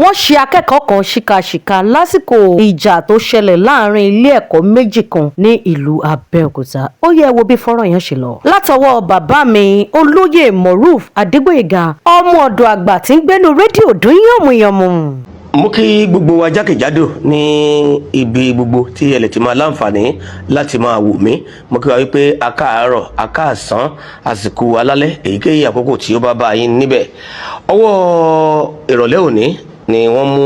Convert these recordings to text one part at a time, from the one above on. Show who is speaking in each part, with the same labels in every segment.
Speaker 1: Wọ́n ṣe akẹ́kọ̀ọ́ kan ṣìkàṣìkà lásìkò ìjà tó ṣẹlẹ̀ láàrin ilé ẹ̀kọ́ méjì kan ní ìlú Abẹ́òkúta. Ó yẹ wo bí fọ́nrán yẹn ṣe lọ. Látọwọ́ bàbá mi, Olóyè Moruf Adégbòyèga, ọmọ ọ̀dọ̀ àgbà tí ń gbénu rédíò dún yànmùyànmù.
Speaker 2: Mú kí gbogbo wa jákèjádò ní ibi gbogbo tí ẹ lè ti máa láǹfààní láti máa wò mí. Mo kí wa wípé a káàárọ̀, a káàsán, àsìkò alálẹ̀, èyíkéyìí àkókò tí ó bá bá yín níbẹ̀. Ọwọ́ ìrọ̀lẹ́ òní ni wọ́n mú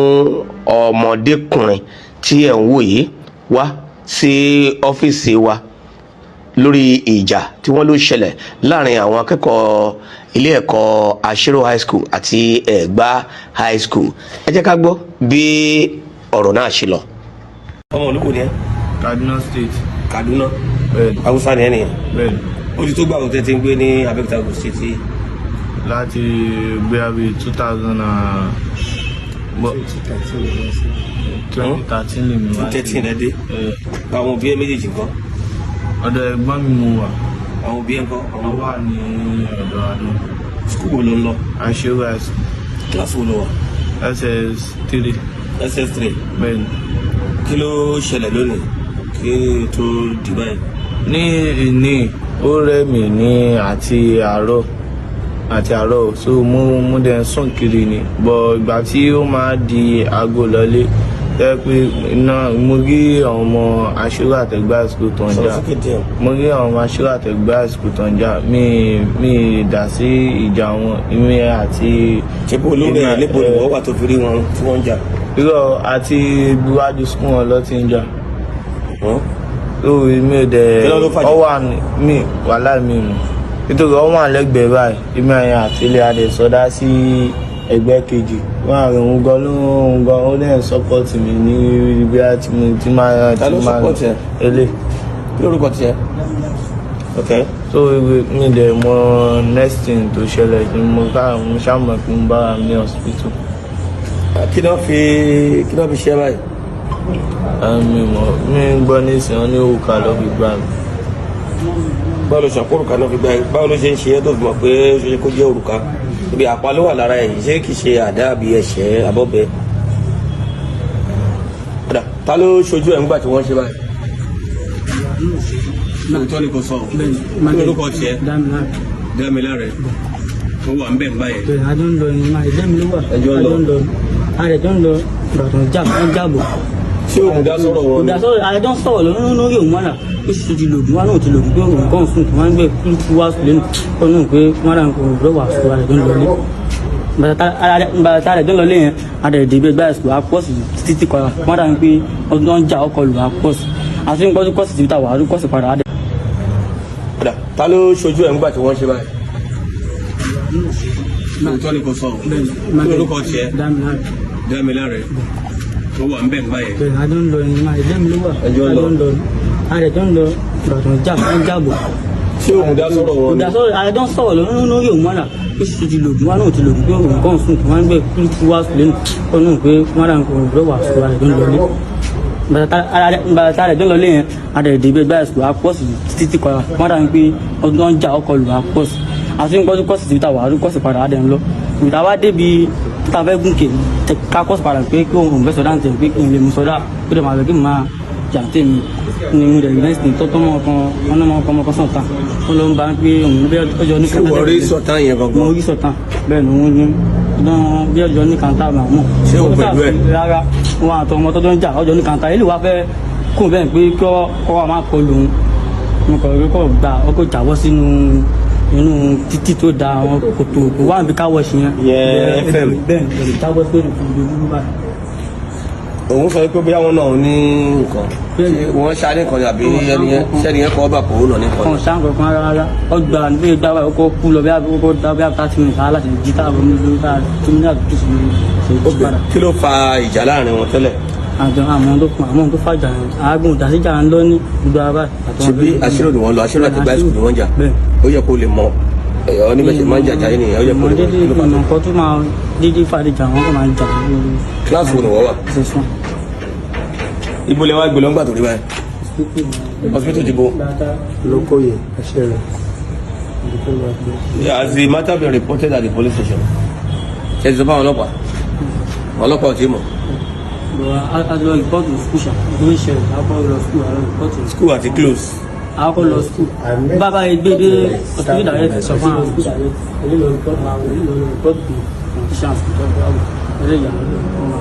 Speaker 2: ọmọdékùnrin tí ẹ̀ ń wò yìí wá sí ọ́fíìsì wa lórí ìjà tí wọ́n ló ṣẹlẹ̀ láàrin àwọn akẹ́kọ̀ọ́ ilé ẹ̀kọ́ Ashero High School àti Ẹ̀gbá High School. Ẹ jẹ́ ká gbọ́ bí ọ̀rọ̀ náà ṣe lọ. Ọmọ olúwo ni ẹ?
Speaker 3: Kaduna State.
Speaker 2: Kaduna?
Speaker 3: Bẹ́ẹ̀ni.
Speaker 2: Haúsá ni ẹ nìyẹn?
Speaker 3: Bẹ́ẹ̀ni.
Speaker 2: Ó ti tó gbà tó ti ń gbé ní Abẹ́òkúta, Ogun State yìí?
Speaker 3: Láti gbé abi 2013 lèmi wá.
Speaker 2: 13 ẹ dé?
Speaker 3: Ẹ.
Speaker 2: Àwọn òbí ẹ méjèèjì ńkọ́?
Speaker 3: Ọ̀dọ̀ ẹ̀gbọ́n mi mo wà.
Speaker 2: Àwọn òbí ẹ ńkọ́?
Speaker 3: Wọ́n wà ní ọ̀dọ̀ àná.
Speaker 2: School wo ló ń lọ?
Speaker 3: Ashero High School.
Speaker 2: Kíláàsì wo ló wà?
Speaker 3: SS3.
Speaker 2: SS3?
Speaker 3: Bẹ́ẹ̀ni.
Speaker 2: Kí ló ṣẹlẹ̀ lónìí kí tó di báyìí?
Speaker 3: Ní ìní, ó rẹ̀ mí ní àti àárọ̀, so mo dẹ̀ ń sùn kiri ni, but ìgbà tí ó máa di aago lọlé tẹ́ pé iná, mo rí àwọn ọmọ Ashero àtẹ̀gbá school tó ń
Speaker 2: Sọ̀rọ̀
Speaker 3: jà.
Speaker 2: sókè díẹ̀.
Speaker 3: Mo rí àwọn ọmọ Ashero àtẹ̀gbá school tó ń jà. Mi dá sí ìjà wọn, èmi àti.
Speaker 2: Ṣé bó olórí ẹ níbo ni wọ́n wà tó fi rí wọn tí wọ́n ń jà?
Speaker 3: Irọ́, àti iwájú school wọn lọ ti ń jà. So mi ò dẹ̀
Speaker 2: Kí ló ló fàjà?
Speaker 3: Ọ wà ní mi wàhálà mi mọ̀, nítorí ọ wà lẹ́gbẹ̀ẹ́ báyìí. Èmi àyàn àti ilé adẹ̀ sọdá sí ẹgbẹ́ kejì wọn àrùn. Òun gan ló ń gan, ó dẹ̀ support mi ní ibi tí mo ti máa
Speaker 2: Ta ló
Speaker 3: ti máa
Speaker 2: support ẹ?
Speaker 3: Ele.
Speaker 2: Kí lórúkọ tiẹ̀? Ok.
Speaker 3: So mi dẹ̀ mọ next thing tó ṣẹlẹ̀ ni mo ká mo ṣàmọ̀ pé mo bára mi ní hospital.
Speaker 2: Kí ló fi ṣe báyìí?
Speaker 3: Mi mọ̀, mi ń gbọ́ nísìnyí, wọn ní òkà ló fi gbà mí.
Speaker 2: Báwo ló ṣe àpò òrùka náà fi gbá ẹ? Báwo ló ṣe ń ṣe é tó fi mọ̀ pé ó ṣe kó jẹ́ òrùka? Ibi àpá ló wà lára ẹ̀, ṣé kìí ṣe àdá àbí ẹ̀ṣẹ́ abọ́bẹ? Padà, ta ló ṣojú ẹ̀ ńgbà tí wọ́n ṣe báyìí? Lóòótọ́ ni kò sọ. Kí lórúkọ tiẹ̀?
Speaker 4: Dámiláre.
Speaker 2: Dámiláre. Ó wà ń bẹ̀ ń báyẹn.
Speaker 4: Bẹ́ẹ̀, a jọ ń lọ ní máa ẹgbẹ́ mi ló wà.
Speaker 2: Ẹjọ́ ń lọ.
Speaker 4: A jọ ń lọ, a rẹ̀ jọ ń lọ ìgbà tó ń jà, wọ́n jábọ̀.
Speaker 2: Ṣé òun dá sọ̀rọ̀ wọn
Speaker 4: Kò
Speaker 2: ni?
Speaker 4: dá sọ̀rọ̀, a jọ ń sọ̀rọ̀ lórí lórí òun wàrà, ó sì ti lògùn wá náà, ti lògùn pé òun kàn sùn, wọ́n ń gbé kúrúkú wá sùn lẹ́nu kọ́ náà pé wọ́n rà kò rọ̀ wà sùn. A rẹ̀ jọ ń lọ lé bàtà rẹ̀ jọ ń lọ lé yẹn, a rẹ̀ dé bẹ́ẹ̀ gbáyà sùn, a pọ̀ sí títí kọ́ra wọ́n rà ń pé ọdún ń jà, ọkọ̀ lù, a pọ̀ sí àti ń gbọ́dún kọ́sì tí wà á kọ́sì padà á dẹ̀.
Speaker 2: Padà, ta ló ṣojú ẹ̀ ńgbà tí wọ́n ṣe báyìí? Lóòótọ́ ni kò sọ. Kí lórúkọ tiẹ̀?
Speaker 4: Dámiláre.
Speaker 2: Dámiláre. Ó wà ń bẹ̀ ń báyẹn.
Speaker 4: Bẹ́ẹ̀, a jọ ń lọ ní máa ẹgbẹ́ mi ló wà.
Speaker 2: Ẹjọ́ ń lọ.
Speaker 4: A jọ ń lọ, a rẹ̀ jọ ń lọ ìgbà tó ń jà, wọ́n jábọ̀.
Speaker 2: Ṣé òun dá sọ̀rọ̀
Speaker 4: Kò
Speaker 2: wọn
Speaker 4: dá
Speaker 2: ni?
Speaker 4: sọ̀rọ̀, a jọ ń sọ̀rọ̀ lórí lórí òun wàrà, ó sì ti lògùn wá náà, ti lògùn pé òun kàn sùn, wọ́n ń gbé kúrúkú wá sùn lẹ́nu kọ́ náà pé wọ́n rà kò rọ̀ wà sùn. A rẹ̀ jọ ń lọ lé bàtà rẹ̀ jọ ń lọ lé yẹn, a rẹ̀ dé bẹ́ẹ̀ gbáyà sùn, a pọ̀ sí títí kọ́ra wọ́n rà ń pé ọdún ń jà, ọkọ̀ lù, a pọ̀ sí àti ń gbọ́dún kọ́sì tí wà á kọ́sì padà, á dẹ̀ ń lọ ìgbà wá débi tá a fẹ́ gùn kè ká kọ́sì padà pé kí òun fẹ́ sọdá ń tẹ̀ pé kí n lè mú sọdá, ó dẹ̀ máa lọ kí n máa jà tèmi ní mo dẹ̀ next thing tọ́tọ́ mọ́ kan wọn náà mọ́ kan mọ́ kan sọ̀tàn, ó ló ń bá ń pé òun bí ọjọ́ ní
Speaker 2: Ṣé wọ́n rí sọ̀tàn yẹn gangan?
Speaker 4: Mo rí sọ̀tàn, bẹ́ẹ̀ ni wọ́n ní bí ọjọ́ ní kàńtà máa mọ̀.
Speaker 2: Ṣé o pẹ̀lú ẹ̀?
Speaker 4: Rárá, wọn àtọ ọmọ tọ́jọ́ ń jà ọjọ́ ní kàńtà ilé wa fẹ́ kún bẹ́ẹ̀ pé kí ọ wá máa kọlù òun, mo kọ̀ rí kọ̀ gbà ọkọ̀ jábọ́ sínú inú títí tó da àwọn kòtò kò wá níbi káwọ́ sí yẹn.
Speaker 2: Ìyẹn FM.
Speaker 4: Bẹ́ẹ̀ ni, jábọ́ sí ìlú báyìí.
Speaker 2: Òun sọ pé bóyá wọn náà ní nǹkan.
Speaker 4: Bẹ́ẹ̀ni.
Speaker 2: Wọ́n ṣá ní nǹkan ni àbí ẹni yẹn ṣẹ́ni yẹn kọ́ bà kó nà ní nǹkan
Speaker 4: kan
Speaker 2: ni?
Speaker 4: sáà kankan rárá, ọgbà níbi ìgbà wa ọkọ kú lọ bí akókó dá bí 30 minutes aláṣẹ jí tá a bọ lórí tá a tó ní àtúntò sí ṣe jí padà.
Speaker 2: Kí ló fa ìjà láàrin wọn tẹ́lẹ̀?
Speaker 4: Àjọ àwọn tó kún àwọn tó fàjà yẹn àágùn ìdásíjà ń lọ ní gbogbo ara.
Speaker 2: Ṣe bí Ashero ni wọ́n lọ, Ashero àti Ẹ̀gbá School ni wọ́n jà?
Speaker 4: Bẹ́ẹ̀.
Speaker 2: Ó yẹ kó lè mọ ẹ̀yọ́ oníbẹ̀ ṣe máa ń jàjà yìí nìyẹn, ó yẹ kó lè mọ
Speaker 4: dédé
Speaker 2: kí ló fà
Speaker 4: ìmọ̀ nǹkan tó máa dédé fàdíjà, wọn kò máa ń jà.
Speaker 2: Kíláàsì wo ni wọ́n wà?
Speaker 4: Ṣe sùn.
Speaker 2: Ibo lẹ wá gbé lọ́ngbà tó rí báyìí? Hospital ti bo?
Speaker 5: Lókòyè ẹsẹ rẹ.
Speaker 2: Has the matter been reported at the police station? Ṣe ti sọ fáwọn ọlọ́pàá? Ọlọ́pàá ò tí ì mọ̀.
Speaker 4: But a lọ report to school ṣá, ló ń ṣẹlẹ̀, a kọ́ lọ school, a lọ report to
Speaker 2: School àti close.
Speaker 4: A kọ́ lọ school. Bàbá yẹn gbé dé hospital direct, sọ fún àwọn school direct, èyí lọ report, àwọn èyí lọ report to teacher school tó bá wù, eléyìí àwọn ọmọ.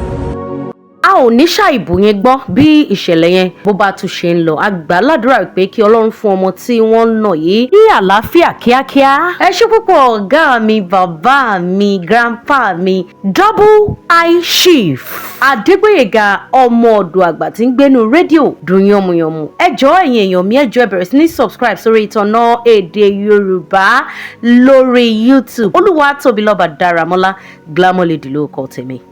Speaker 1: A ò ní ṣàìbò yẹn gbọ́ bí ìṣẹ̀lẹ̀ yẹn bó bá tún ṣe ń lọ. A gbà á ládùúrà pé kí Ọlọ́run fún ọmọ tí wọ́n ń nà yìí ní àlàáfíà kíákíá. Ẹ ṣé púpọ̀, ọ̀gá mi, bàbá mi, grandpa mi, Double I Chief Adégbòyèga, ọmọ ọ̀dọ̀ àgbà tí ń gbénu rédíò dùn yànmùyànmù. Ẹ jọ̀ọ́, ẹ̀yin èèyàn mi, ẹ jọ̀ọ́, ẹ bẹ̀rẹ̀ sí ní subscribe sórí Ìtànà Èdè Yorùbá lórí YouTube. Olúwatóbilọ́ba Dáramọ́lá, Glamour Lady ló kọ tèmi.